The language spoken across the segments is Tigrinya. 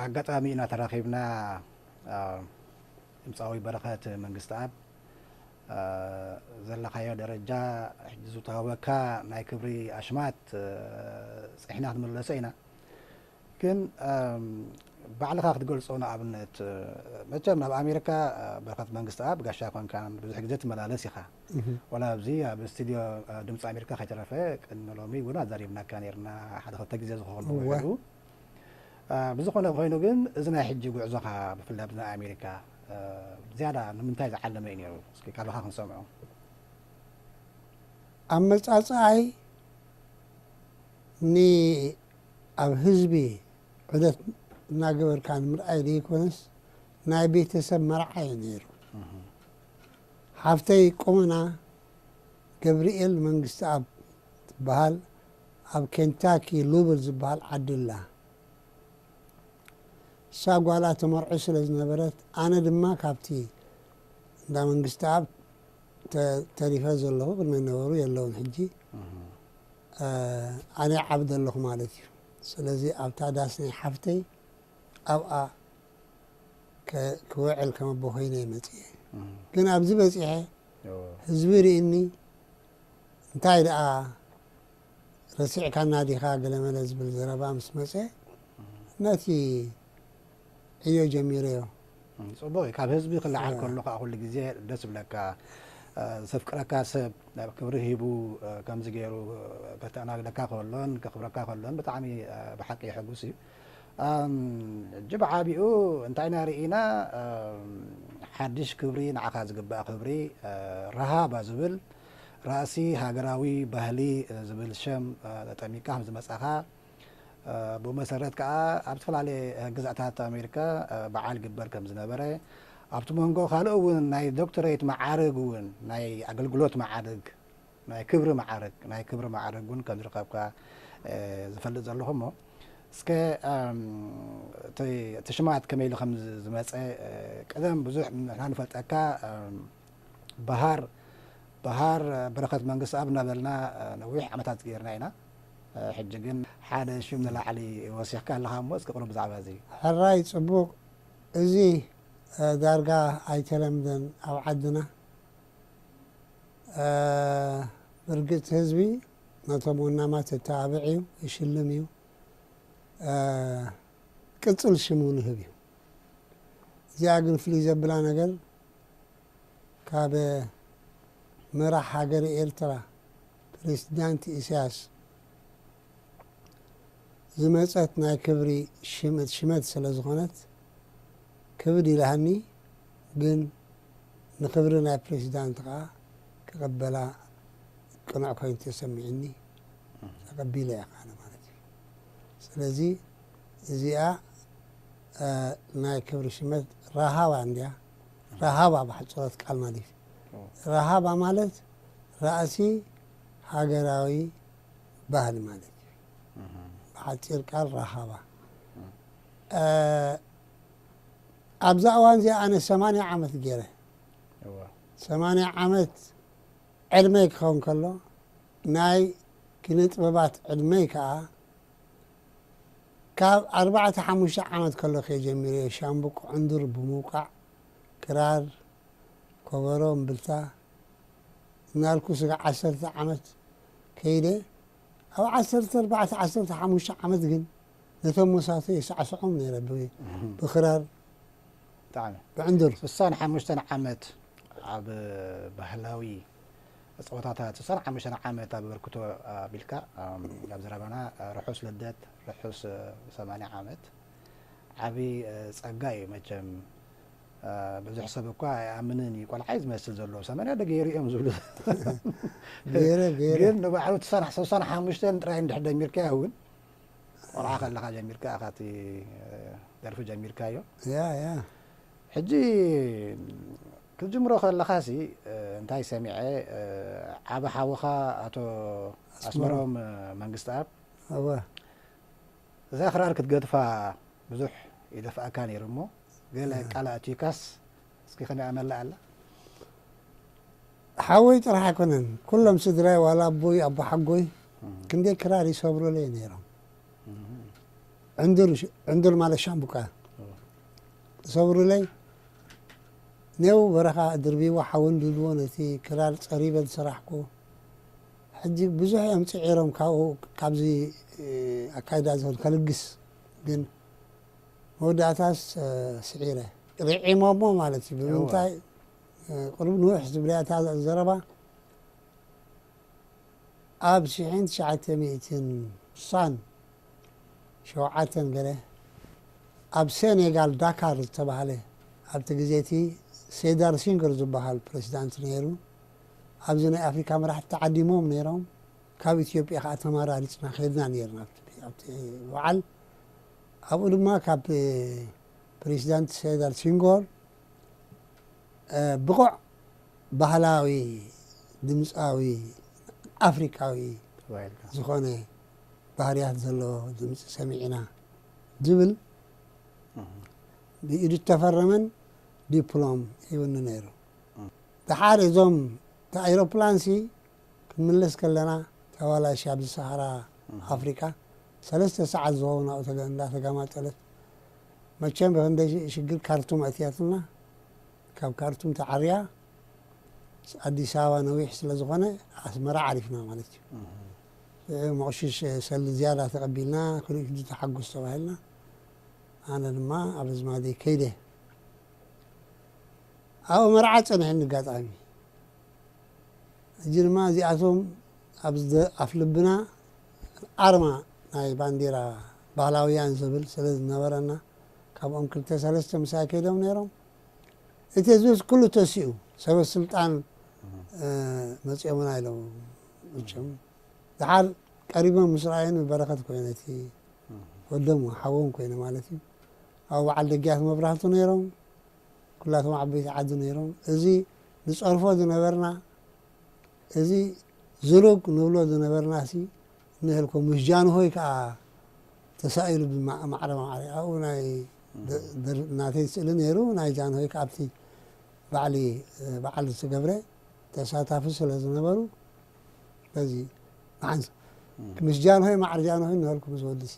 ኣጋጣሚ ኢና ተራኺብና። አ፣ ድምፃዊ በረኸት መንግስትኣብ፣ አ፣ ዘለኻዮ ደረጃ፣ ሕጂ ዝተዋህበካ ናይ ክብሪ ኣሽማት፣ አ፣ ጸኒሕና ክንምለሶ ኢና። ግን፣ ኣም፣ ባዕልኻ ክትገልጾ፣ ንኣብነት፣ መቸም ናብ ኣሜሪካ፣ አ፣ በረኸት መንግስትኣብ ጋሻ ኮንካ ብዙሕ ግዜ ትመላለስ ኢኻ። እህ። ወላ ኣብዚ ኣብ ስቱድዮ፣ አ፣ ድምፂ ኣሜሪካ ከይተረፈ ቅድሚ ሎሚ እውን ኣዛሪብናካ ነይርና፣ ሓደ ክልተ ግዜ ዝኸውን እወ። ኮይኑ። አ፣ ብዝኾነ ኮይኑ ግን፣ እዚ ናይ ሕጂ ጉዕዞኻ፣ ብፍላይ ኣብዚ ናይ ኣሜሪካ፣ አ፣ ዝያዳ ንምንታይ ዝዓለመ እዩ ነይሩ? እስኪ ካባኻ ክንሰምዖ። ኣመጻጽኣይ ን-፣ ኣብ ህዝቢ ዑደት እናገበርካ ንምርኣይ ዘይኮነስ፣ ናይ ቤተሰብ መርዓ እዩ ነይሩ። እህ። ሓፍተይ ቁመና ገብርኤል መንግስትኣብ ትበሃል፣ ኣብ ኬንታኪ ሉብል ዝበሃል ዓዲ ኣላ። እሳ ጓላ ተመርዑ ስለ ዝነበረት፣ ኣነ ድማ ካብቲ እንዳ መንግስትኣብ ተ-፣ ተሪፈ ዘለኹ፣ ቅድሚ ነበሩ የለውን ሕጂ። እህ። አ፣ ኣነ ዓብደ ኣለኹ ማለት እዩ። ስለዚ ኣብታ ዳስ ናይ ሓፍተይ ኣብኣ ከ-፣ ክውዕል ከም ኣቦ ኮይነ እየ መጽየ። እህ። ግን ኣብዚ በጺሐ እዎ። ህዝቢ ርእኒ፣ እንታይ ደኣ ረሲዕካና ዲኻ ገለመለ ዝብል ዘረባ ምስ መጸ፣ እህ። ነቲ ዕዮ ጀሚረዮ። እም፣ ጽቡቕ እዩ። ካብ ህዝቢ ክለዓል እዎ። ከሎ ከኣ ኩሉ ግዜ ደስ ዝብለካ፣ እ፣ ዘፍቅረካ ሰብ ናብ ክብሪ ሂቡ፣ እ፣ ከምዚ ገይሩ፣ እ፣ ከተኣናግደካ ከሎን ከኽብረካ ከሎን ብጣዕሚ፣ እ፣ ብሓቂ የሐጉስ እዩ። ኣም፣ ሕጂ ብዓቢኡ እንታይ ኢና ርኢና? ኣም፣ ሓድሽ ክብሪ፣ ንዓኻ ዝግባእ ክብሪ፣ እ፣ ራሃባ ዝብል ራእሲ ሃገራዊ ባህሊ፣ እ፣ ዝብል ሸም፣ እ፣ ተጠሚቅካ ከም ዝመጻኻ፣ እ፣ ብኡ መሰረት ከኣ ኣብ ዝተፈላለየ፣ እ፣ ግዝኣታት ኣሜሪካ፣ እ፣ በዓል ይግበር ከም ዝነበረ፣ ኣብቲ መንጎ ካልእ እውን ናይ ዶክተሬት መዓርግ እውን፣ ናይ ኣገልግሎት መዓርግ፣ ናይ ክብሪ መዓርግ፣ ናይ ክብሪ መዓርግ እውን ከም ዝረኸብካ፣ እ፣ ዝፈልጥ ዘለኹ እሞ፣ እስከ፣ እም፣ እቲ፣ እቲ ሽማት ከመይ ኢሉ ከም ዝ-፣ ዝመጸ፣ እ፣ ቀደም ብዙሕ ንሕና ንፈልጠካ፣ እም፣ በሃር፣ በሃር በረኸት መንግስትኣብ እናበልና፣ እ፣ ነዊሕ ዓመታት ገይርና ኢና። እ፣ ሕጂ ግን ሓደ ሽም ንላዕሊ ወሲኽካ ኣለኻ እሞ፣ እስኪ ቁሩብ ብዛዕባ እዚ። ሕራይ ጽቡቕ። እዚ፣ እ፣ ዳርጋ ኣይተለምደን ኣብ ዓድና። እ፣ ብርግጽ ህዝቢ ነቶም ወናማት የተባብዕ እዩ፣ ይሽልም እዩ። እ፣ ቅጽል ሽም እውን ይህብ እዩ። እዚኣ ግን ፍልይ ዘብላ ነገር፣ ካብ መራሕ ሃገር ኤርትራ ፕሬዚዳንት ኢሳያስ ዝመጸት ናይ ክብሪ ሽመት፣ ሽመት ስለ ዝኾነት ክብድ ኢላሃኒ፣ ግን ንክብሪ ናይ ፕሬዚዳንት ከኣ ክቕበላ ቅኑዕ ኮይኑ ተሰሚዕኒ፣ ተቐቢለ እየ ኣነ ማለት እዩ። ስለዚ እዚኣ፣ እ፣ ናይ ክብሪ ሽመት ራሃባ እንድያ። ራሃባ ብሓጽሮት ቃል ማለት እዩ። ኦ። ራሃባ ማለት ራእሲ ሃገራዊ ባህሊ ማለት እዩ። እህ። ብሓጺር ቃል ራሃባ። እህ። እ፣ ኣብዛ እዋን እዚኣ ኣነ ሰማንያ ዓመት ገይረ። እዋ። ሰማንያ ዓመት ዕድመይ ክኸውን ከሎ፣ ናይ ኪነ ጥበባት ዕድመይ ከኣ ካብ ኣርባዕተ ሓሙሽተ ዓመት ከለኹ እየ ጀሚረ። ሻምብቆ ዕንዱር ብምውቃዕ፣ ክራር፣ ኮበሮ፣ እምብልታ እናልኩ ስጋዕ ዓሰርተ ዓመት ከይደ። ኣብ ዓሰርተ ኣርባዕተ ዓሰርተ ሓሙሽተ ዓመት ግን ነቶም መሳቶ የሳዕስዖም ነይረ ብ-፣ ብኽራር፣ ብጣዕሚ። ብዕንዱር። ስሳን ሓሙሽተን ዓመት ኣብ ባህላዊ ጸወታታት፣ ስሳን ሓሙሽተን ዓመት ኣብ ኣበርክቶ ኣቢልካ፣ ኣብ ዘረባና ርሑስ ልደት፣ ርሑስ ሰማንያ ዓመት። ዓቢ ጸጋ እዩ መቸም። ብዙሕ ሰብ እኳ ኣይኣምንን እዩ፣ ቆልዓ እዩ ዝመስል ዘሎ፣ ሰማንያ ዶ ገይሩ እዮም ዝብሉ። ገይረ፣ ገይረ። ግን ንባዕሉ ስሳን ሓሙሽተን ጥራይ እንድሕር ደሚርካዮ እውን፣ ቆልዓ ከለኻ ጀሚርካ ኢኻ እቲ ደርፊ ጀሚርካዮ። ያ፣ ያ። ሕጂ ክትጅምሮ ከለኻሲ፣ እንታይ ሰሚዐ፣ ዓቢ ሓውኻ ኣቶ ኣስመሮም። ኣስመሮም መንግስተኣብ። እወ። እዛ ክራር ክትገድፋ ብዙሕ ይደፍኣካ ነይሩ እሞ፣ ገለ ቃል ኣእትዩካስ፣ እስኪ ከመይ ኣመላ ኣላ? ሓወይ ጥራሕ ኣይኮነን፣ ኩሎም ስድራይ፣ ዋላ ኣቦይ፣ ኣቦ ሓጎይ፣ እም። ክንደይ ክራር ይሰብሩለይ ነይሮም። እም። ዕንዱር፣ ዕንዱር ማለት ሻምቡቃ ሰብሩለይ። ኔው በረኻ ድርቢዎ ሓውን ድልዎ ነቲ ክራር ጸሪበ ዝሰራሕኩ። ሕጂ ብዙሕ እዮም ጽዒሮም ካብኡ፣ ካብዚ፣ እ፣ ኣካይዳ ዝኽእል ከልግስ፣ ግን መወዳእታስ፣ እ፣ ስዒረ። ርዒሞሞ ማለት እዩ። እዋ። ብምንታይ? እ፣ ቁሩብ ንውሕ ዝብለያ እታ ዘረባ። ኣብ ሽሕን ትሽዓተ ሚእትን ስሳን ሸውዓተን ገለ ኣብ ሴኔጋል ዳካር ዝተባህለ፣ ኣብቲ ግዜ እቲ ሴዳር ሲንገር ዝበሃል ፕሬዚዳንት ነይሩ። ኣብዚ ናይ ኣፍሪካ መራሕቲ ተዓዲሞም ነይሮም። ካብ ኢትዮጵያ ከዓ ተመራሪፅና ከይድና ነይርና ኣብቲ፣ ኣብቲ በዓል። ኣብኡ ድማ ካብ ፕሬዚዳንት ሴዳር ሲንጎር እ፣ ብቑዕ ባህላዊ ድምፃዊ ኣፍሪካዊ ተባሂልካ። ዝኾነ ባህርያት ዘለዎ ድምፂ ሰሚዕና ዝብል እህ። ብኢዱ ዝተፈረመን ዲፕሎም ሂብኒ ነይሩ። እህ። ደሓር እዞም፣ እቲ ኣይሮፕላንሲ ክንምለስ ከለና ተባላሽ ኣብዚ ሰሃራ እህ። ኣፍሪካ ሰለስተ ሰዓት ዝኸውን ኣብኡ ተገ-፣ እንዳተጋማጠለት፣ መቸም ብክንደይ ሽግር ካርቱም ኣእትያትና፣ ካብ ካርቱም ተዓርያ ኣዲስ ኣበባ ነዊሕ ስለ ዝኾነ ኣስመራ ዓሪፍና ማለት እዩ። እህ። እ፣ መቑሽሽ ሰልዲ ዝያዳ ተቐቢልና፣ ክልኢቱ ተሓጉስ ተባሂልና። ኣነ ድማ ኣብ ኣዝማደይ ከይደ። ኣብኡ መርዓ ጸኒሕኒ ኣጋጣሚ። ሕጂ ድማ እዚኣቶም ኣብ ዝደ-፣ ኣፍ ልብና ኣርማ ናይ ባንዲራ ባህላውያን ዝብል ስለ ዝነበረና፣ ካብኦም ክልተ ሰለስተ ምሳይ ከይዶም ነይሮም። እቲ ህዝቢ ኩሉ ተሲኡ፣ ሰበ ስልጣን፣ እህ። እ፣ መጺኦምና ኢሎም። መቸም ደሓር ቀሪቦም ምስ ረኣዩኒ በረኸት ኮይነ፣ እቲ እህ። ወዶም ሓዎም ኮይነ ማለት እዩ። ኣብ በዓል ደጊያት መብራህቱ ነይሮም፣ ኩላቶም ዓበይቲ ዓዲ ነይሮም። እዚ ንጸርፎ ዝነበርና፣ እዚ ዝሩግ ንብሎ ዝነበርና ሲ ንህልኮ፣ ምስ ጃንሆይ ከኣ ተሳኢሉ ብማ-፣ ማዕረ ማዕረ። ኣብኡ ናይ ደ-፣ ደር-፣ ናተይ ስእሊ ነይሩ፣ ናይ ጃንሆይ ከኣ ኣብቲ ባዕሊ፣ እ፣ በዓል ዝተገብረ ተሳታፊ ስለ ዝነበሩ፣ በዚ መሓንስ ምስ ጃንሆይ ማዕረ ጃንሆይ እናበልኩ ምስ ወዲ ሲ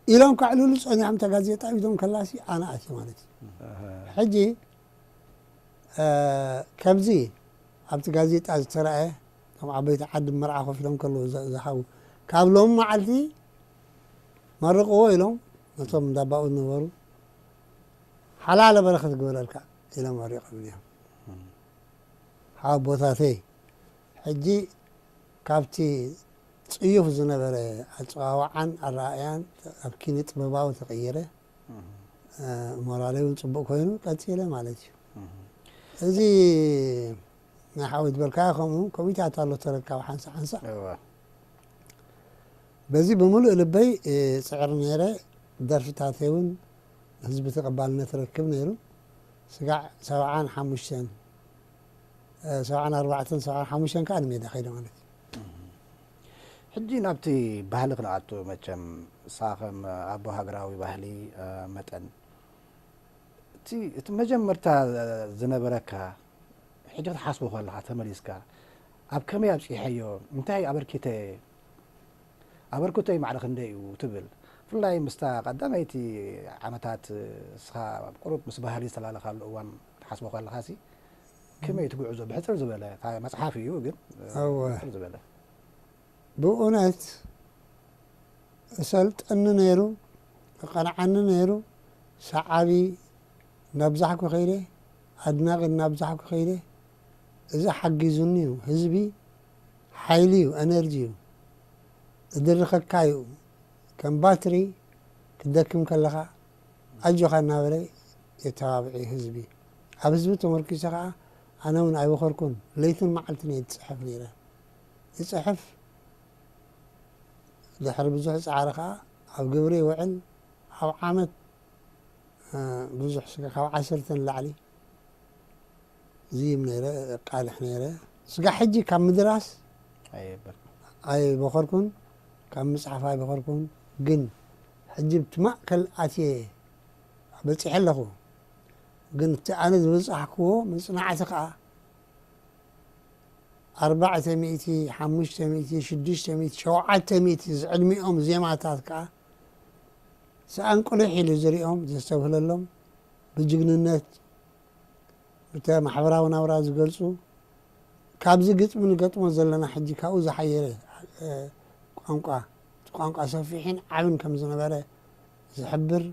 ኢሎም ከዕልሉ ጸኒሖም፣ እታ ጋዜጣ ኣብ ኢዶም ከላሲ ኣነ ኣትየ ማለት እዩ። ኣሃ። ሕጂ፣ እ፣ ከምዚ ኣብቲ ጋዜጣ ዝተራእየ፣ እቶም ዓበይቲ ዓዲ መርዓ ኮፍ ኢሎም ከለዉ ዘ-፣ ዝሃቡ፣ ካብ ሎሚ መዓልቲ መርቕዎ ኢሎም ነቶም እንዳባኡ ዝነበሩ፣ ሓላለ በረኸት ግበረልካ ኢሎም መሪቖም እዮም። እም። ሓወቦታተይ፣ ሕጂ ካብቲ ጽዩፍ ዝነበረ ኣጸዋውዓን ኣረኣእያን ኣብ ኪነ ጥበባዊ ተቐይረ። እህ። እ፣ ሞራለይ እውን ጽቡቕ ኮይኑ ቀጺለ ማለት እዩ። እህ። እዚ ናይ ሓወይ ዝበልካዮ ከምኡ ኮሚታት ኣሎ ተረካብ ሓንሳ ሓንሳ። እወ። በዚ ብምሉእ ልበይ፣ እ፣ ጽዕር ነይረ። ደርፍታተይ እውን ህዝቢ ተቐባልነት ረክብ ነይሩ። ስጋዕ ሰብዓን ሓሙሽተን፣ እ፣ ሰብዓን ኣርባዕተን፣ ሰብዓን ሓሙሽተን ከኣ ንሜዳ ከይደ ማለት እዩ። ሕጂ ናብቲ ባህሊ ክንኣቱ መቸም፣ ንስኻ ከም ኣቦ ሃገራዊ ባህሊ፣ እ፣ መጠን፣ እቲ፣ እቲ መጀመርታ ዝነበረካ፣ ሕጂ ክትሓስቦ ከለኻ ተመሊስካ፣ ኣብ ከመይ ኣብጺሐዮ፣ እንታይ ኣበርኪተ፣ ኣበርክቶይ ማዕረ ክንደይ እዩ ትብል? ብፍላይ ምስታ ቀዳመይቲ ዓመታት፣ ንስኻ ኣብ ቁሩብ ምስ ባህሊ ዝተላለኻሉ እዋን ክትሓስቦ ከለኻሲ፣ ከመይ እቲ ጉዕዞ? ብሕጽር ዝበለ፣ ካብ መጽሓፍ እዩ ግን፣ እወ። ብሕጽር ዝበለ። ብእውነት እሰልጠኒ ነይሩ፣ እቐንዓኒ ነይሩ። ሰዓቢ እናብዛሕኩ ከይደ፣ ኣድናቒ እናብዛሕኩ ከይደ። እዚ ሓጊዙኒ እዩ። ህዝቢ ሓይሊ እዩ፣ ኤነርጂ እዩ። እድርኸካ እዩ። ከም ባትሪ ክትደክም ከለኻ ኣጆኻ እናበለ የተባብዕ እዩ ህዝቢ። ኣብ ህዝቢ ተመርኪሰ ኸዓ ኣነ እውን ኣይበኸርኩን። ለይትን መዓልትን እየ ዝጽሕፍ ነይረ። ይጽሕፍ። ድሕሪ ብዙሕ ጻዕሪ ኸዓ ኣብ ግብሪ ይውዕል። ኣብ ዓመት፣ እ፣ ብዙሕ ስጋ ካብ ዓሰርተ ንላዕሊ ዝይም ነይረ፣ ቃልሕ ነይረ። ስጋ ሕጂ ካብ ምድራስ ኣየበልኩ። ኣይበኸርኩን፣ ካብ ምጽሓፍ ኣይበኸርኩን። ግን ሕጂ ብቲ ማእከል ኣትየ በጺሐ ኣለኹ። ግን እቲ ኣነ ዝበጻሕክዎ መጽናዕቲ ከኣ ኣርባዕተ ሚእቲ፣ ሓሙሽተ ሚእቲ፣ ሽዱሽተ ሚእቲ፣ ሸውዓተ ሚእቲ ዝዕድሚኦም ዜማታት ከኣ ሰኣን ቁልሕ ኢሉ ዝሪኦም፣ ዘስተብህለሎም፣ ብጅግንነት፣ ብተ-፣ ማሕበራዊ ናብራ ዝገልጹ፣ ካብዚ ግጥሚ ንገጥሞ ዘለና ሕጂ ካብኡ ዝሓየለ፣ እ፣ ቋንቋ፣ እቲ ቋንቋ ሰፊሕን ዓብን ከም ዝነበረ ዝሕብር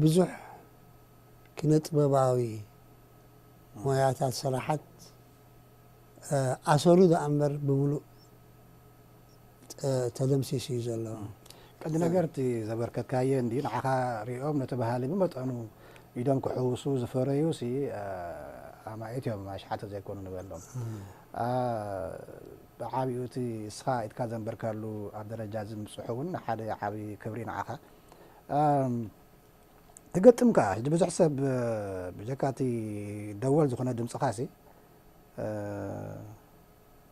ብዙሕ ኪነ ጥበባዊ ሞያታት፣ ስራሓት፣ እ፣ ኣሰሩ ደኣ እምበር ብምሉእ፣ እ፣ ተደምሲሱ እዩ ዘሎ። ቀንዲ ነገር እቲ ዘበርከትካዮ እንዲ ንዓኻ ሪኦም ነቲ ባህሊ ብመጠኑ ኢዶም ክሕውሱ ዝፈረዩ ሲ፣ እ፣ ኣማኢት እዮም፣ ኣሽሓት ዘይኮኑ ንበሎም። እ፣ ብዓቢኡ እቲ እስኻ ኢድካ ዘንበርካሉ ኣብ ደረጃ እዚ ምብጽሑ እውን ሓደ ዓቢ ክብሪ ንዓኻ። እም፣ ትገጥም ከኣ፣ ሕጂ ብዙሕ ሰብ፣ እ፣ ብጀካ እቲ ደወል ዝኾነ ድምጽኻ ሲ፣ እ፣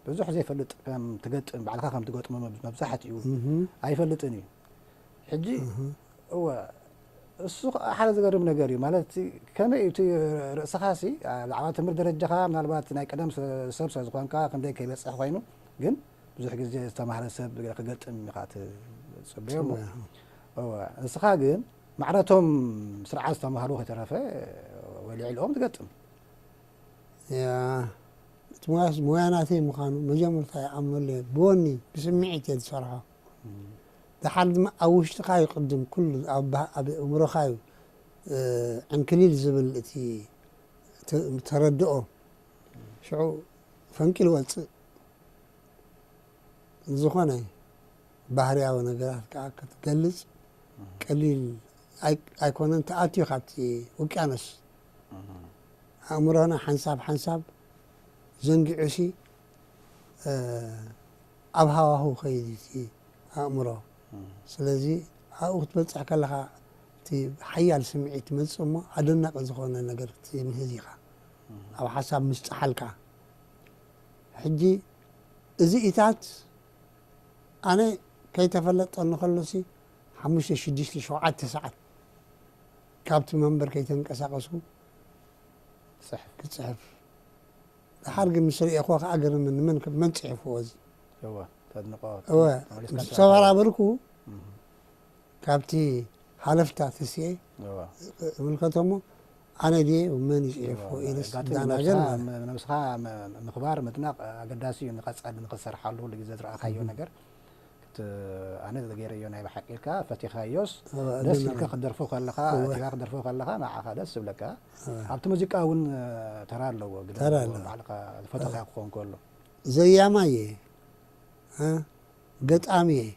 ብዙሕ ዘይፈልጥ ከም ትገጥም፣ ባዕልኻ ከም ትገጥሞ መብ-፣ መብዛሕትኡ እህ። ኣይፈልጥን እዩ። ሕጂ፣ እህ። እወ፣ እሱ ኸኣ ሓደ ዝገርም ነገር እዩ። ማለት፣ እቲ ከመይ እዩ እቲ ርእስኻ ሲ፣ ኣ፣ ብዛዕባ ትምህርቲ ደረጃኻ፣ ምናልባት ናይ ቀደም ሰ-፣ ሰብ ስለ ዝኾንካ፣ ክንደይ ከይበጽሕ ኮይኑ፣ ግን ብዙሕ ግዜ ዝተማህረ ሰብ ክገጥም ኢኻ ትጽበዮ እሞ። ትጽበዮ። እወ፣ ንስኻ ግን ማዕረቶም ስርዓት ዝተማህሩ ከይተረፈ ወይ ልዕሊኦም ትገጥም። ያ፣ እቲ ሞያስ-፣ ሞያ ናተይ ምዃኑ መጀመርታ ይኣምነሉ እየ። ብወኒ፣ ብስምዒት እየ ዝሰርሖ። እም። ደሓር ድማ ኣብ ውሽጥኻ እዩ ቅድም፣ ኩሉ ኣብ ባህ-፣ ኣብ ኣእምሮኻ እዩ፣ እ፣ ዕንክሊል ዝብል እቲ ተ-፣ ተረድኦ። ሽዑ ፈንቂሉ ወጽእ። ዝኾነ ባህርያዊ ነገራት ከኣ ክትገልጽ እህ። ቀሊል ኣይ-፣ ኣይኮነን። ተኣትዩ ካብቲ ውቅያኖስ እህ። ኣእምሮና ሓንሳብ ሓንሳብ ዘንጊዑሲ፣ እ፣ ኣብ ሃዋህው ከይድ እቲ ኣእምሮ። እህ። ስለዚ ኣብኡ ክትበጽሕ ከለኻ እቲ ሓያል ስምዒት ትመጽእ እሞ ኣደናቂ ዝኾነ ነገር ክትምህዝ ኢኻ። እህ። ኣብ ሓሳብ ምስ ጸሓልካ። ሕጂ እዚ ኢታት ኣነ ከይተፈለጠኒ ከሎሲ ሓሙሽተ፣ ሽዱሽተ፣ ሸውዓተ ሰዓት ካብቲ መንበር ከይተንቀሳቐስኩ ጽሕፍ። ክጽሕፍ። ደሓር ግን ምስ ርእየኹ ከኣ ገረመኒ። መን ከ-፣ መን ጽሒፍዎ እዚ? እወ፣ ተድንቆ። እወ፣ ተመሊስካ ምስ ትጽሕፍ። ተበራበርኩ፣ እህ። ካብቲ ሃለፍታ ተስኤ እወ። እምልከቶ እሞ፣ ኣነ ድየ መን እዩ ጽሒፍዎ እወ። ኢለስ ኣጋጣሚ ዝደናገር ነብስኻ፣ ማለት። ም-፣ ነብስኻ ም-፣ ምኽባር፣ ምድናቕ ኣገዳሲ እዩ። ንቐጻሊ ንኽትሰርሓሉ፣ ኩሉ ግዜ ዝረኣኻዮ እህ። ነገር ክት-፣ ኣነ ገይረዮ ናይ ብሓቂ ኢልካ ፈቲኻዮስ፣ እወ፣ ደስ ኣደናቂ። ኢልካ ክትደርፎ ከለኻ፣ እወ። ኣእቲኻ ክትደርፎ ከለኻ ንዓኻ ደስ ዝብለካ። እወ። ኣብቲ ሙዚቃ እውን ተራ ኣለዎ፣ ግደ ተራ ኣለዎ። ኣለዎ። ባዕልኻ ዝፈተኻዮ ክኸውን ከሎ። ዘያማይ እየ፣ እ? ገጣሚ እየ፣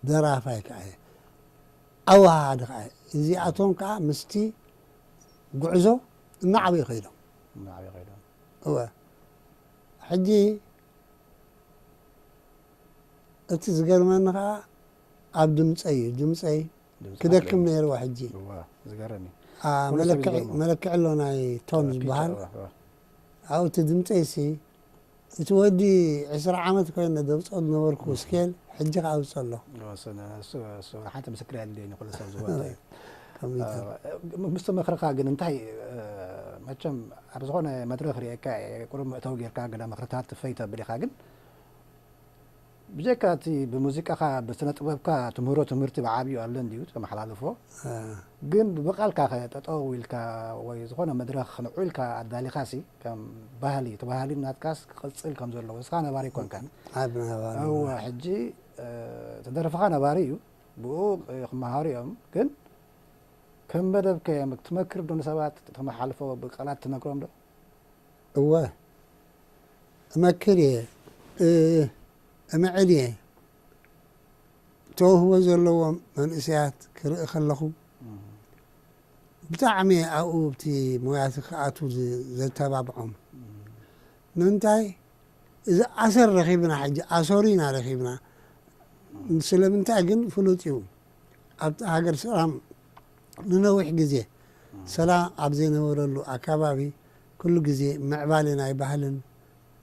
ደራፋይ ከኣ እየ፣ ኣወሃሃዲ ከኣ እየ። እዚኣቶም ከኣ ምስቲ ጉዕዞ እናዓበዩ ከይዶም። እናዓበዩ ከይዶም። እወ። ሕጂ እቲ ዝገርመኒ ከኣ ኣብ ድምጸይ እዩ። ድምጸይ ድምጺ ክደክም ኣፍልጦ። ነይርዎ ሕጂ። እወ፣ ዝገርም እዩ። አ፣ ኩሉ ሰብ መለክዒ፣ ዝገርሞ። መለክዒ ኣሎ ናይ ቶን እ፣ ፒች፣ ዝበሃል። እወ፣ እወ። ኣብኡ እቲ ድምጸይሲ፣ እቲ ወዲ ዕስራ ዓመት ኮይነ ደብጾ ዝነበርኩ እም። ስኬል፣ ሕጂ ከኣ ኣውጽኦ ኣለኹ። እወ፣ እሱ፣ እሱ፣ እሱ ሓንቲ ምስክር የድልየኒ፣ ኩሉ ሰብ ዝፈልጦ እዩ። ኮምፒተር። እ፣ ም-፣ ምስቲ ምኽርኻ ግን እንታይ፣ እ፣ መቸም ኣብ ዝኾነ መድረኽ ርእየካ እየ፣ ቁሩብ መእተዊ ጌርካ ገለ ምኽርታት ትፈይ ተብል ኢኻ፣ ግን ብጀካ እቲ ብሙዚቃኻ፣ ብስነ ጥበብካ ትምህሮ ትምህርቲ ብዓብዩ ኣሎ እንድዩ ተመሓላልፎ። እ። ግን ብቃልካ ከ ጠጠው ኢልካ ወይ ዝኾነ መድረኽ ንዑ ኢልካ ኣዳሊኻሲ፣ ከም ባህሊ፣ እቲ ባህሊ ናትካስ ክቕጽል ከም ዘለዎ፣ ንስኻ ነባሪ ኣይኮንካን። ኣብ ነባሪ እወ፣ ማለት። ሕጂ፣ እ፣ እቲ ደርፍኻ ነባሪ እዩ፣ ብኡ ክመሃሩ እዮም። ግን ከም መደብ ከ ትመክር ዶ ንሰባት፣ ተመሓልፎ ብቃላት ትነግሮም ዶ? እወ፣ እመክር እየ፣ እ-፣ እምዕድ እየ። ተውህቦ ዘለዎም መንእሰያት ክርኢ ከለኹ፣ እም። ብጣዕሚ ኣብኡ ኣብቲ ሞያ እቲ ክኣትዉ ዝ-፣ ዘተባብዖም። እም። ንምንታይ? እዚ ኣሰር ረኺብና፣ ሕጂ ኣሰሩ ኢና ረኺብና። እም። ስለምንታይ ግን ፍሉጥ እዩ። ኣብቲ ሃገር ሰላም ንነዊሕ ግዜ እም። ሰላም ኣብ ዘይነበረሉ ኣካባቢ፣ ኩሉ ግዜ ምዕባለ ናይ ባህልን፣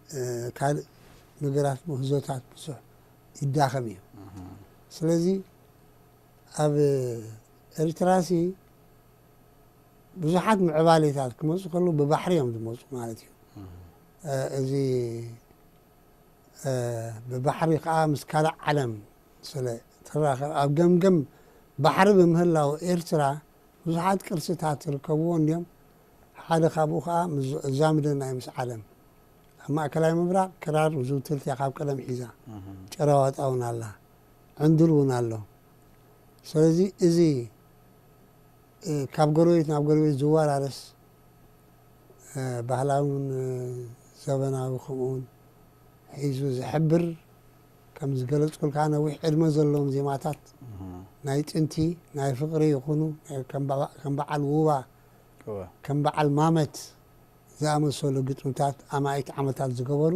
እ፣ ካልእ ነገራት ምህዞታት ብዙሕ ይዳኸም እዩ። እም። ስለዚ ኣብ ኤርትራሲ ብዙሓት ምዕባሌታት ክመጹ ከለዉ ብባሕሪ እዮም ዝመጹ ማለት እዩ። እም። እዚ ብባሕሪ ከዓ ምስ ካልእ ዓለም ስለ ትራኸብ፣ ኣብ ገምገም ባሕሪ ብምህላው ኤርትራ ብዙሓት ቅርስታት ትርከብዎ እንዲዮም። ሓደ ካብኡ ከዓ ምስ-፣ እዛምደና እዩ ምስ ዓለም። ኣብ ማእከላይ ምብራቕ ክራር ዝውትርቲ እያ ካብ ቀደም ሒዛ። ጭራዋጣ እውን ኣላ፣ ዕንዱር እውን ኣሎ። ስለዚ እዚ ካብ ጎረቤት ናብ ጎረቤት ዝወራረስ ባህላውን ዘበናዊ ከምኡውን ሒዙ ዝሕብር፣ ከም ዝገለጽኩልካ ነዊሕ ዕድመ ዘለዎም ዜማታት ናይ ጥንቲ ናይ ፍቕሪ ይኹኑ፣ ከም በዓል ውባ፣ ከም በዓል ማመት ዝኣመሰሉ ግጥምታት ኣማኢት ዓመታት ዝገበሩ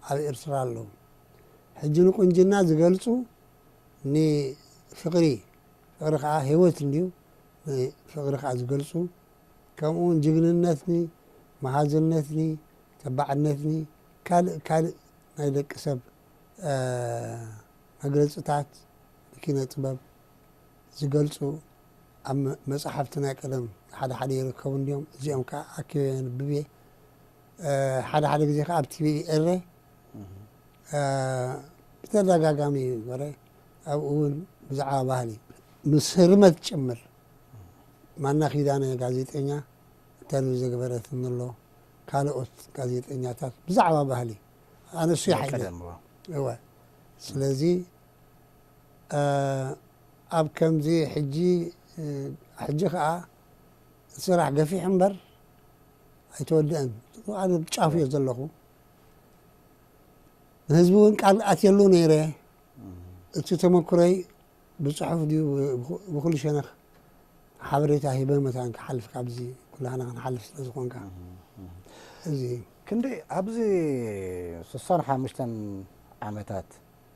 ኣብ ኤርትራ ኣለዉ። ሕጂ ንቁንጅና ዝገልጹ ንፍቕሪ፣ ፍቕሪ ከዓ ህይወት እንድዩ፣ ንፍቕሪ ከዓ ዝገልጹ፣ ከምኡውን ጅግንነትኒ፣ መሃዝነትኒ፣ ተባዕነትኒ፣ ካልእ ካልእ ናይ ደቂ ሰብ መግለጽታት ብኪነ ጥበብ ዝገልጹ ኣብ መ-፣ መጻሕፍቲ ናይ ቀደም ሓደ ሓደ ይርከቡ እንድዮም። እዚኦም ከዓ ኣኪበ የንብብ እየ። ሓደ ሓደ ግዜ ከዓ ኣብ ቲቪ ኤረ ብተደጋጋሚ ይግበረ። ኣብኡ እውን ብዛዕባ ባህሊ ምስ ህርመት ጭምር ማና ኪዳነ ጋዜጠኛ ኢንተርቪው ዘግበረትኒ ኣሎ። ካልኦት ጋዜጠኛታት ብዛዕባ ባህሊ ኣነሱ ናይ ይሓይለ ቀደም፣ እዋ። እወ። ስለዚ ኣብ ከምዚ ሕጂ፣ ሕጂ ከዓ እቲ ስራሕ ገፊሕ እምበር ኣይተወድአን። ኣነ ጫፍ እየ ዘለኹ። ንህዝቢ እውን ቃል ኣትየሉ ነይረ። እቲ ተመክሮይ ብጽሑፍ ድዩ ብኹ-፣ ብኹሉ ሸነኽ ሓበሬታ ሂበ መታን ክሓልፍ፣ ካብዚ ኩላህና ክንሓልፍ ስለ ዝኾንካ። እዚ ክንደይ ኣብዚ ስሳን ሓሙሽተን ዓመታት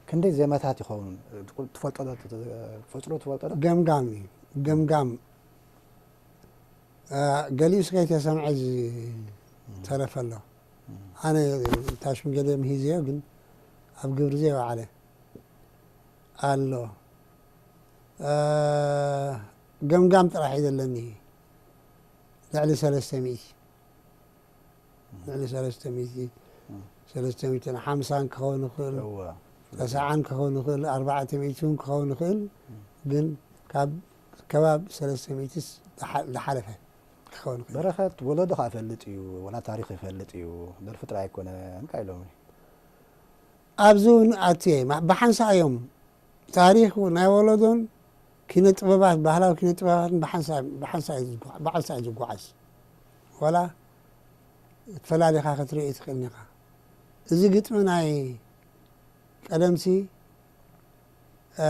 ክንደይ ዜማታት ይኸውን? ትፈልጦ ዶ? ትፈጥሮ ትፈልጦ ዶ? ገምጋም እዩ። ገምጋም፣ አ፣ ገሊኡስ ከይተሰምዐ ዝተረፈ ኣሎ። ኣነ ታሽም ገለ ምሂዝዮ፣ ግን ኣብ ግብሪ ዘይወዓለ ኣሎ። አ፣ ገምጋም ጥራሕ እዩ ዘለኒ። ልዕሊ ሰለስተ ሚእቲ፣ ልዕሊ ሰለስተ ሚእቲ፣ ሰለስተ ሚእትን ሓምሳን ክኸውን ይኽእል፣ እወ። ተስዓን ክኸውን ይኽእል፣ ኣርባዕተ ሚእቲ እውን ክኸውን ይኽእል። ግን ካብ ከባቢ ሰለስተ ሚእቲ ዝሓ-፣ ዝሓለፈ ክኸውን ይኽእል። በረኸት ወለዶ ከዓ ይፈልጥ እዩ፣ ዋላ ታሪኽ ይፈልጥ እዩ፣ ደርፊ ጥራይ ኣይኮነን፣ እንታይ ኢሎም? ኣብዚ እውን ኣትየ፣ ማ-፣ ብሓንሳእ እዮም ታሪኽ ናይ ወለዶን ኪነ ጥበባት፣ ባህላዊ ኪነ ጥበባትን ብሓንሳእ፣ ብሓንሳእ እዩ ዝጓ-፣ ብሓንሳእ እዩ ዝጓዓዝ። ዋላ ፈላሊኻ ክትርኢ ትኽእል ኢኻ። እዚ ግጥሚ ናይ ቀደምሲ፣ እ፣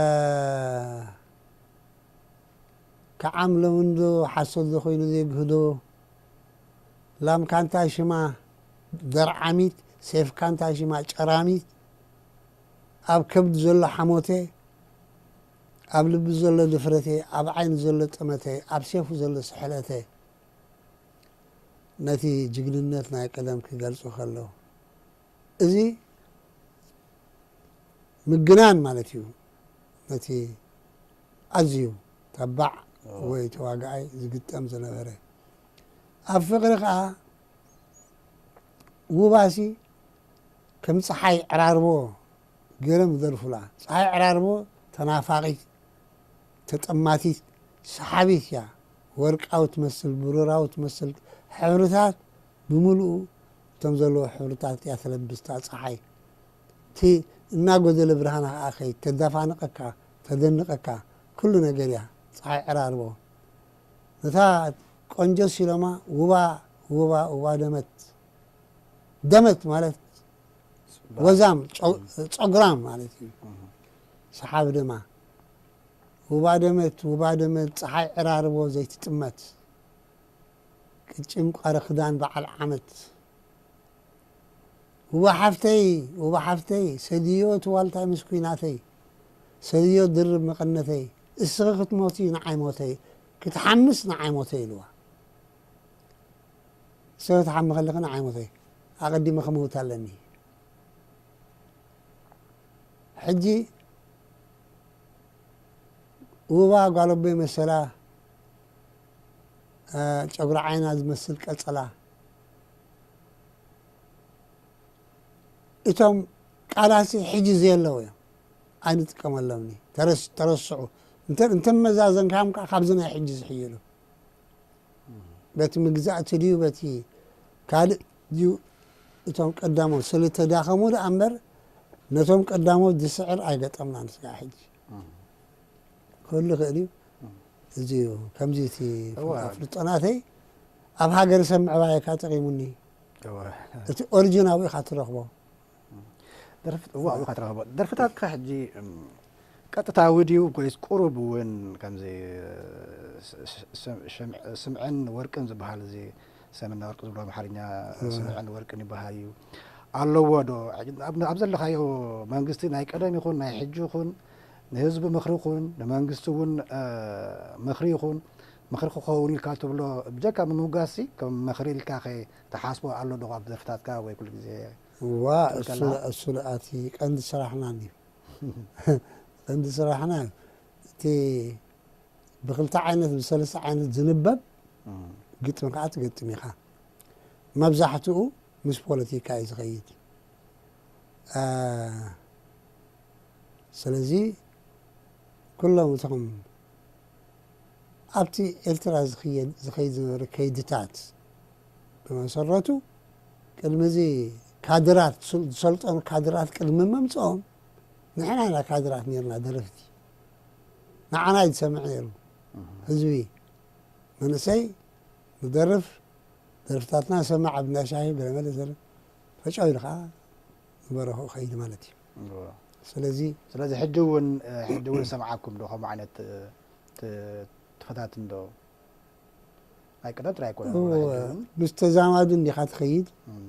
ከዓም ለውንዶ ሓሶት ዶ ኮይኑ ዘይግህዶ፣ ላምካ እንታይ ሽማ ደርዓሚት፣ ሴፍካ እንታይ ሽማ ጨራሚት፣ ኣብ ከብዲ ዘሎ ሓሞተ፣ ኣብ ልቢ ዘሎ ድፍረተ፣ ኣብ ዓይኒ ዘሎ ጠመተ፣ ኣብ ሴፉ ዘሎ ስሕለተ፣ ነቲ ጅግንነት ናይ ቀደም ክገልጹ ከለዉ፣ እዚ ምግናን ማለት እዩ። ነቲ ኣዝዩ ተባዕ እዎ። ወይ ተዋጋኣይ ዝግጠም ዝነበረ። ኣብ ፍቕሪ ከኣ ውባሲ ከም ጸሓይ ዕራርቦ ገይሮም ይደርፉላ። ጸሓይ ዕራርቦ ተናፋቒት፣ ተጠማቲት፣ ሰሓቢት እያ። ወርቃዊ ትመስል፣ ብሩራዊ ትመስል ሕብርታት ብምሉኡ እቶም ዘለዎ ሕብርታት እያ ተለብስ እታ ጸሓይ። እቲ እናጎደለ ብርሃና ከኣ ከይድ ተዳፋንቐካ፣ ተደንቐካ፣ ኩሉ ነገር እያ ጸሓይ ዕራርቦ። ነታ ቆንጆ ሲሎማ ውባ፣ ውባ፣ ውባ ደመት። ደመት ማለት ወዛም፣ ጨው-፣ ጸጉራም ማለት እዩ። ሰሓብ ደማ። ውባ ደመት፣ ውባ ደመት፣ ጸሓይ ዕራርቦ ዘይትጥመት። ቅጭን ቋረ ክዳን በዓል ዓመት። ውባ ሓፍተይ፣ ውባ ሓፍተይ፣ ሰድዮ እቲ ዋልታይ ምስኩይናተይ፣ ሰድዮ ድርብ መቐነተይ፣ እስኺ ክትሞቲ ንዓይ ሞተይ፣ ክትሓምስ ንዓይ ሞተይ ኢልዋ። እስኺ ክትሓሚ ከለኺ ንዓይ ሞተይ፣ ኣቐዲመ ክመውት ኣለኒ። ሕጂ ውባ ጓል ኣቦይ መሰላ፣ እ፣ ጨጉሪ ዓይና ዝመስል ቀጸላ፣ እቶም ቃላት ሕጂ ዘየለዉ እዮም። ኣይንጥቀመሎምኒ። ተረስ-፣ ተረስዑ። እንተ-፣ እንተመዛዘንካዮም ከዓ ካብዚ ናይ ሕጂ ዝሕይሉ። በቲ ምግዛእቲ ድዩ፣ በቲ ካልእ ድዩ፣ እቶም ቀዳሞት ስለ ተዳኸሙ ደኣ እምበር፣ ነቶም ቀዳሞት ዝስዕር ኣይገጠምናን ስጋዕ ሕጂ። ክህሉ ይኽእል እዩ። እዚ እዩ። ከምዚ እቲ እወ። ፍልጦ ናተይ ኣብ ሃገር ሰብ ምዕባይ እካ ጠቒሙኒ። እወ። እቲ ኦሪጂን ኣብኡ ኢኻ ትረኽቦ። ደርፍት-፣ እወ፣ ኣብኡ ኢኻ ትረኽቦ። ደርፍታትካ ሕጂ፣ እም፣ ቀጥታዊ ድዩ ወይስ ቁሩብ እውን ከምዚ ስ-፣ ስ-፣ ስም-፣ ስምዕን ወርቅን ዝበሃል፣ እዚ ሰምና ወርቂ ዝብሎ ኣምሓርኛ እወ። ስምዕን ወርቅን ይበሃል እዩ። ኣለዎ ዶ? ኣብ፣ ኣብ ዘለኻዮ መንግስቲ ናይ ቀደም ይኹን ናይ ሕጂ ይኹን ንህዝቢ ምኽሪ ይኹን ንመንግስቲ እውን፣ እ፣ ምኽሪ ይኹን ምኽሪ ክኸውን ኢልካ ትብሎ ብጀካ ምምጓስሲ ከም ምኽሪ ኢልካ ኸ ትሓስቦ ኣሎ ዶ ኣብ ደርፍታትካ ወይ ኩሉ ግዜ እዋ፣ ክትብል እሱ ከላ? እሱ ደኣ እቲ ቀንዲ ስራሕና እዩ። ቀንዲ ስራሕና እዩ። እቲ ብክልተ ዓይነት ብሰለስተ ዓይነት ዝንበብ እም። ግጥሚ ከዓ ትገጥም ኢኻ። መብዛሕትኡ ምስ ፖለቲካ እዩ ዝኸይድ። አ፣ ስለዚ ኩሎም እቶም ኣብቲ ኤርትራ ዝኽየድ፣ ዝኸይድ ዝነበረ ከይድታት ብመሰረቱ ቅድሚ እዚ ካድራት፣ ዝሰል-፣ ዝሰልጠኑ ካድራት ቅድሚ ምምፅኦም ንሕና ኢና ካድራት ነርና ደረፍቲ። ንዓና እዩ ዝሰምዕ ነይሩ እህ። ህዝቢ። መንእሰይ ንደርፍ፣ ደርፍታትና ሰማዕ ኣብ እንዳ ሻሂ ገለመለ ዘለ ተጫው ኢሉ ከዓ ንበረኽኡ ኸይድ ማለት እዩ። እዎ። ስለዚ ስለዚ ሕጂ እውን፣ እ፣ ሕጂ እውን ሰምዓኩም ዶ ከምኡ ዓይነት፣ እ፣ ት-፣ ትፈታትን ዶ? ናይ ቀደም ጥራይ ኣይኮነን፣ እዎ፣ ሕጂ እውን። ምስ ተዛማዱ እንዲኻ ትኸይድ። እም።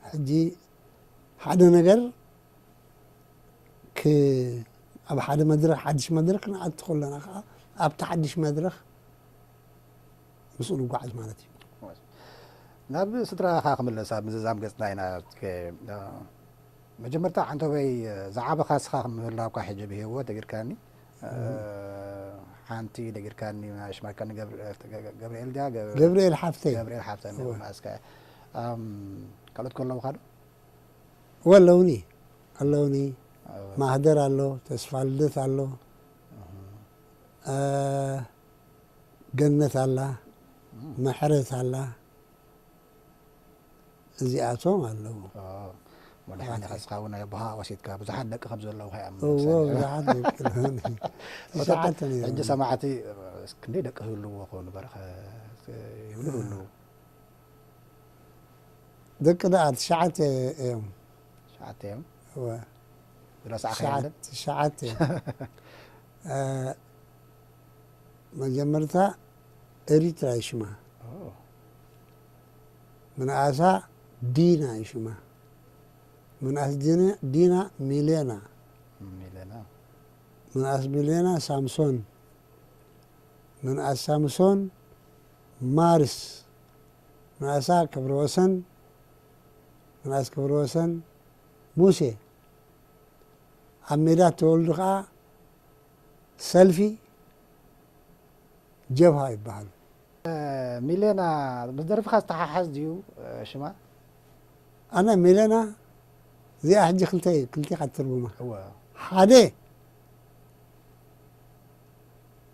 ሕጂ ሓደ ነገር ክ-፣ ኣብ ሓደ መድረኽ፣ ሓድሽ መድረኽ ክንኣቱ ከለና ከዓ ኣብቲ ሓድሽ መድረኽ ምስኡ ንጓዓዝ ማለት እዩ። ናብ ስድራኻ ክምለስ ኣብ ምዝዛም ገጽና ኢና። መጀመርታ ዓንተበይ ዝዓበኻ እስኻ ምህላውካ ሕጂ ብህይወት ነጊርካኒ። እም። ሓንቲ ነጊርካኒ፣ ሽማካኒ ገብር-፣ ገብርኤል ድያ? ገብ-፣ ገብርኤል ሓፍተይ። ገብርኤል ሓፍተይ እወ። ነጊርካኒ እስካ። ኣም፣ ካልኦት ከለውኻ ዶ? እወ ኣለውኒ፣ ኣለውኒ። እወ። ማህደር ኣሎ፣ ተስፋ ልደት ኣሎ። እህ። አ፣ ገነት ኣላ፣ እም። ምሕረት ኣላ። እዚኣቶም ኣለዉ። ኦ፣ ወላ ሓንቲ ኣታ። ኸስኻ እውን ናይ ኣቦኻ ወሲድካ፣ ብዙሓት ደቂ ከም ዘለዉ ኸይኣምን እዎ፣ ምሳሌ። ብዙሓት ደቂ ኣለዉኒ። እቶም ትሽዓተ ነይሮም። ሕጂ ሰማዕቲ፣ ክንደይ ደቂ ህልውዎ ኾኑ በረኸ፣ ይብሉ ህልው። ደቂ ደኣ ትሽዓተ እዮም። ትሽዓተ እዮም? እወ። ዝረሳዕካ ትሽዓተ፣ የለን? ትሽዓተ እዮም። እ፣ መጀመርታ ኤሪትራ እዩ ሽማ። ኦ። ምንኣሳ ዲና እዩ ሽማ። ምንኣስ ዲና፣ ዲና ሚሌና። ሚሌና። ምንኣስ ሚሌና ሳምሶን። ምንኣስ ሳምሶን ማርስ። ምንኣሳ ክብረወሰን፣ ምንኣስ ክብረወሰን ሙሴ። ኣብ ሜዳ ተወልዱ ኸዓ ሰልፊ ጀብሃ ይበሃሉ። ሚሌና ምስ ደርፍኻ ዝተሓሓዝ ድዩ ሽማ? ኣነ ሚሌና እዚኣ ሕጂ ክልተ፣ ክልቲኻ ትትርጉማ። እወ። ሓደ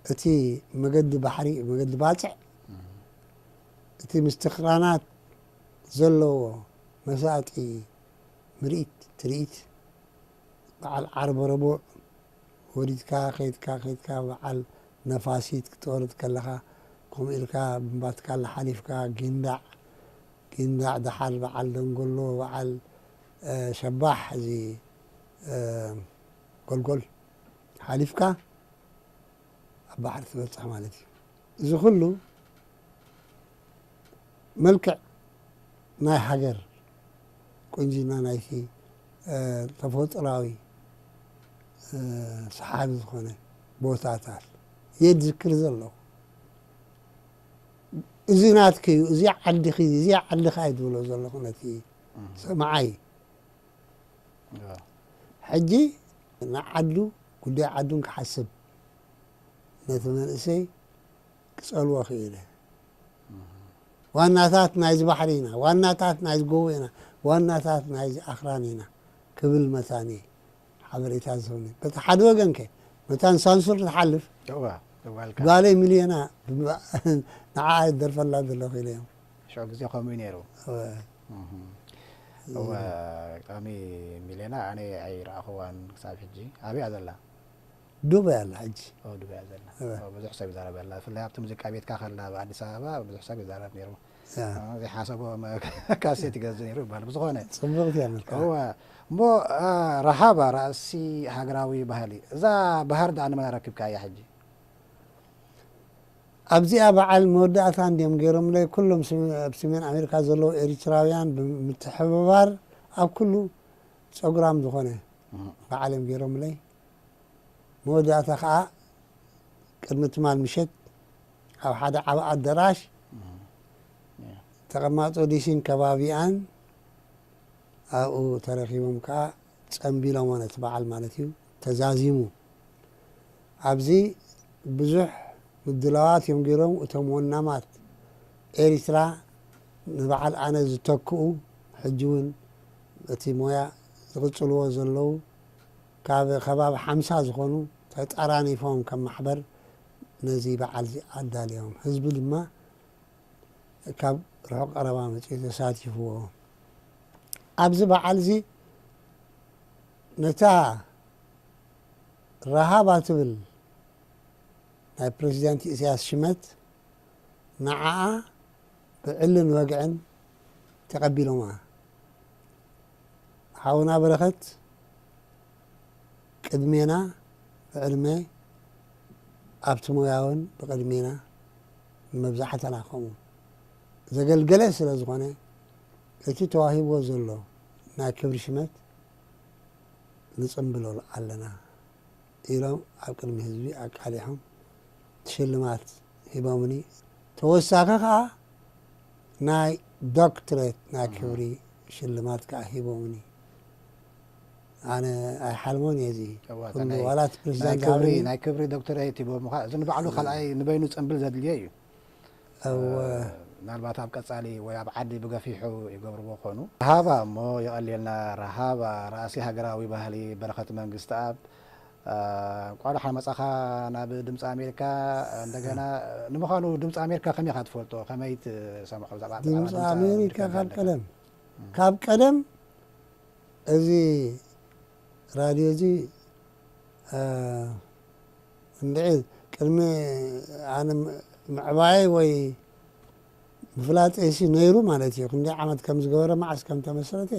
እቲ መገዲ ባሕሪ፣ መገዲ ባጽዕ፣ እም። እቲ ምስትኽራናት ዘለዎ መሳጢ ምርኢት፣ ትርኢት፣ በዓል ዓርቢ ረቡዕ ወሪድካ፣ ከይድካ፣ ከይድካ፣ በዓል ነፋሲት ክትወርድ ከለኻ፣ ከምኡ ኢልካ ብምባትካላ ሓሊፍካ፣ ጊንዳዕ፣ ጊንዳዕ፣ ደሓር በዓል ደንጎሎ፣ በዓል፣ እ፣ ሸባሕ፣ እዚ፣ እ፣ ጎልጎል ሓሊፍካ፣ ኣብ ባሕሪ ትበጽሕ ማለት እዩ። እዚ ኩሉ መልክዕ ናይ ሃገር ቁንጅና ናይቲ፣ እ፣ ተፈጥሮኣዊ፣ እ፣ ሰሓቢ ዝኾነ ቦታታት እየ ዝዝክር ዘለኹ። እዚ ናትኪ እዩ፣ እዚ ዓድኺ፣ እዚ ዓድኻ እዩ ዝብሎ ዘለኹ ነቲ እም። ሰማዓይ። እዎ። ሕጂ ንዓዱ፣ ጉዳይ ዓዱን ክሓስብ ነቲ መንእሰይ ክጸልዎ ክኢለ። እህ። ዋናታት ናይዚ ባሕሪ ኢና፣ ዋናታት ናይዚ ጎቦ ኢና፣ ዋናታት ናይዚ ኣኽራን ኢና። ክብል መታን እየ ሓበሬታ ዝህብኒ። በቲ ሓደ ወገን ከ መታን ሳንሱር ትሓልፍ እዋ እዋልካ ጓለይ ሚልዮና ንዓ ደርፈላ ዘለኹ ኢለ እዮም። ሽዑ ግዜ ከምኡ እዩ ነይሩ። እወ። እወ። እወ፣ ብጣዕሚ ሚልዮና ኣነ ኣይረኣኽዋን ክሳብ ሕጂ። ኣበይ እያ ዘላ? ዱባይ ኣላ ሕጂ። ኦ፣ ዱባይ እያ ዘላ። እወ። ኦ፣ ብዙሕ ሰብ ይዛረበላ። ብፍላይ ኣብቲ ሙዚቃ ቤትካ ከላ ኣብ ኣዲስ ኣበባ ብዙሕ ሰብ ይዛረብ ነይሩ። ያ። ኦ፣ ዘይሓሰቦ መ-፣ ካሴት ይገዝእ ነይሩ ይባል። ብዝኾነ። ጽብቕቲ እያ መልክዓ። እወ። እሞ፣ አ፣ ረሃባ ራእሲ ሃገራዊ ባህሊ። እዛ ባህር ደኣ ንመን ኣረኪብካያ ሕጂ? ኣብዚኣ በዓል መወዳእታ እንድዮም ገይሮምለይ ኩሎም ስም-፣ ኣብ ሰሜን ኣሜሪካ ዘለዉ ኤሪትራውያን ብምትሕብባር ኣብ ኩሉ ጸጉራም ዝኾነ እህ። በዓል እዮም ገይሮምለይ። መወዳእታ ከዓ ቅድሚ ትማል ምሸት ኣብ ሓደ ዓቢ ኣደራሽ እህ። ያ። ተቐማጦ ዲሲን ከባቢኣን ኣብኡ ተረኺቦም ከዓ ጸምቢሎሞ ነቲ በዓል ማለት እዩ። ተዛዚሙ። ኣብዚ ብዙሕ ምድላዋት እዮም ገይሮም እቶም ወናማት ኤሪትራ ንበዓል ኣነ ዝተክኡ ሕጂ እውን እቲ ሞያ ዝቕጽልዎ ዘለዉ ካብ ከባቢ ሓምሳ ዝኾኑ ተጠራኒፎም ከም ማሕበር ነዚ በዓል እዚ ኣዳልዮም። ህዝቢ ድማ ካብ ርሑቕ ቀረባ መጺኡ ተሳቲፍዎ። ኣብዚ በዓል እዚ ነታ ረሃባ ትብል ናይ ፕረዚደንት ኢሳያስ ሽመት ንዓኣ ብዕልን ወግዕን ተቐቢሎማ። ሓውና በረኸት ቅድሜና ብዕድመ ኣብቲ ሞያ እውን ብቕድሜና ንመብዛሕትና ከምኡ ዘገልገለ ስለ ዝኾነ እቲ ተዋሂብዎ ዘሎ ናይ ክብሪ ሽመት ንጽምብሎ ኣለና ኢሎም ኣብ ቅድሚ ህዝቢ ኣቃሊሖም ሽልማት ሂቦምኒ። ተወሳኺ ከኣ ናይ ዶክትሬት ናይ ክብሪ ሽልማት ከኣ ሂቦምኒ። ኣነ ኣይሓልሞን እየ እዚ እዋ፣ እታ ኩሉ ናይ- ዋላ እቲ ናይ ፕሬዚዳንት ክብሪ ዝሃበኒ ናይ ክብሪ ዶክተሬት ሂቦምኻ። እዚ ንባዕሉ ካልኣይ ንበይኑ ጽምብል ዘድልዮ እዩ። እወ። ምናልባት ኣብ ቀጻሊ ወይ ኣብ ዓዲ ብገፊሑ ይገብርዎ ኾኑ። ረሃባ እሞ የቐልየልና። ረሃባ ራእሲ ሃገራዊ ባህሊ በረኸት መንግስትኣብ። እ፣ እንኳዕ ደሓን መጻኻ ናብ ድምፂ ኣሜሪካ። እንደገና ንምዃኑ ድምፂ ኣሜሪካ ከመይ ኢኻ ትፈልጦ? ከመይ ትሰምዖ? ብዛዕባ ድምፂ ኣጠቓቕማ ድምፂ ኣሜሪካ ኣሜሪካ ካብ ኣለካ? ቀደም፣ ካብ ቀደም እዚ ራድዮ እዚ፣ እ፣ እንድዒ ቅድሚ ኣነ ም-፣ ምዕባየይ ወይ ምፍላጠይሲ ነይሩ ማለት እዩ። ክንደይ ዓመት ከም ዝገበረ፣ መዓስ ከም ተመስረተ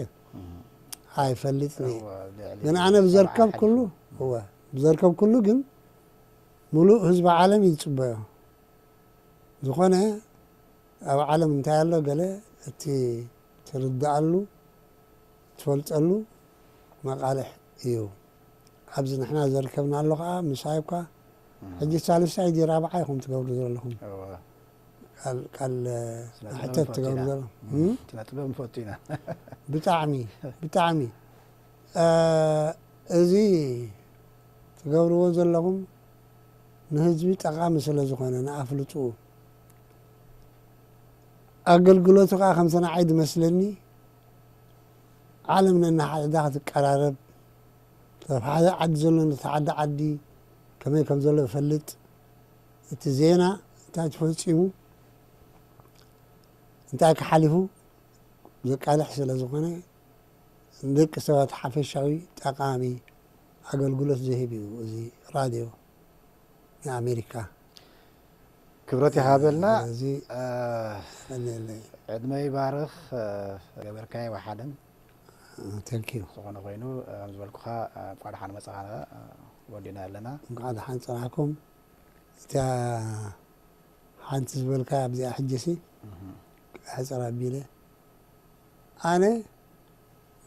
ኣይፈልጥን እየ። እወ፣ ልዕሊ ግን ኣነ ሰብዓ ብዘርከብኩሉ፣ ሓሊፉ። እወ፣ ብዘርከብኩሉ ግን ምሉእ ህዝቢ ዓለም እዩ ዝጽበዮ። ዝኾነ ኣብ ዓለም እንታይ ኣሎ ገለ እቲ ትርድኣሉ፣ ትፈልጠሉ መቓልሕ እዩ። ኣብዚ ንሕና ዘርከብናሉ ኸዓ ምሳይ እኳ ሕጂ ሳልሳይ ድዩ ራብዓይ ኢኹም ትገብሩ ዘለኹም? እወ። ቃል፣ ቃል፣ ስነ ጥበብ ሕተት ንፈቱ ትገብሩ ኢና። ዘለኹም። እም? ስነ ጥበብ ንፈቱ ኢና። ብጣዕሚ፣ ብጣዕሚ። እ፣ እዚ ትገብርዎ ዘለኹም ንህዝቢ ጠቓሚ ስለ ዝኾነ፣ ንኣፍልጥኡ። ኣገልግሎቱ ከኣ ከምቲ ንዓይ ዝመስለኒ፣ ዓለም ነናሓድሕዳ ክትቀራረብ፣ ኣብ ሓደ ዓዲ ዘሎ ነቲ ሓደ ዓዲ ከመይ ከም ዘሎ ይፈልጥ፣ እቲ ዜና እንታይ ተፈጺሙ፣ እንታይ ክሓሊፉ ዘቃልሕ ስለ ዝኾነ፣ ንደቂ ሰባት ሓፈሻዊ ጠቓሚ ኣገልግሎት ዝህብ እዩ እዚ ራድዮ ናይ ኣሜሪካ። ክብረት ይሃበልና። ስለዚ እ፣ የቐንየለይ። ዕድመ ይባርኽ። እ፣ ገበርካዮ ወሓደን። Thank you። ዝኾነ ኮይኑ፣ እ፣ ከም ዝበልኩኻ፣ እ፣ እንኳዕ ደሓን መጻኻ፣ እ፣ ወዲእና ኣለና። እንኳዕ ደሓን ጸናሕኩም። እታ ሓንቲ ዝበልካ ኣብዚኣ ሕጂሲ እህ። ሕጽር ኣቢለ ኣነ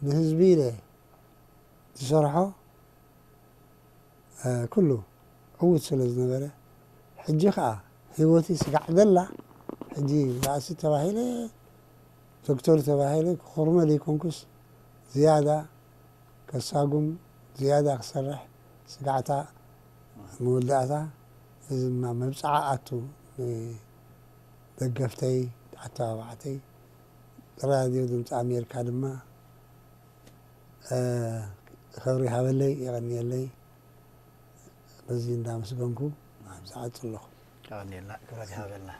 ንህዝቢ ኢለ ዝሰርሖ፣ እ፣ ኩሉ ዕዉት ስለ ዝነበረ፣ ሕጂ ኸኣ ህይወቲ ስጋዕ ዘላ፣ ሕጂ ራእሲ ተባሂለ፣ ዶክተር ተባሂለ ክኹርመ ዘይኮንኩስ፣ ዝያዳ ከሳጉም፣ ዝያዳ ክሰርሕ ስጋዕታ መወዳእታ፣ እዚ ድማ መብጽዓ ኣቱ ንደገፍተይ፣ ኣተባባዕተይ፣ ራድዮ ድምፂ ኣሜሪካ ድማ እ፣ ክብሪ ይሃበለይ፣ የቐንየለይ። በዚ እንዳመስገንኩ ዝዓጽ ኣለኹ። ቀኒልና ክብረት ይሃበልና።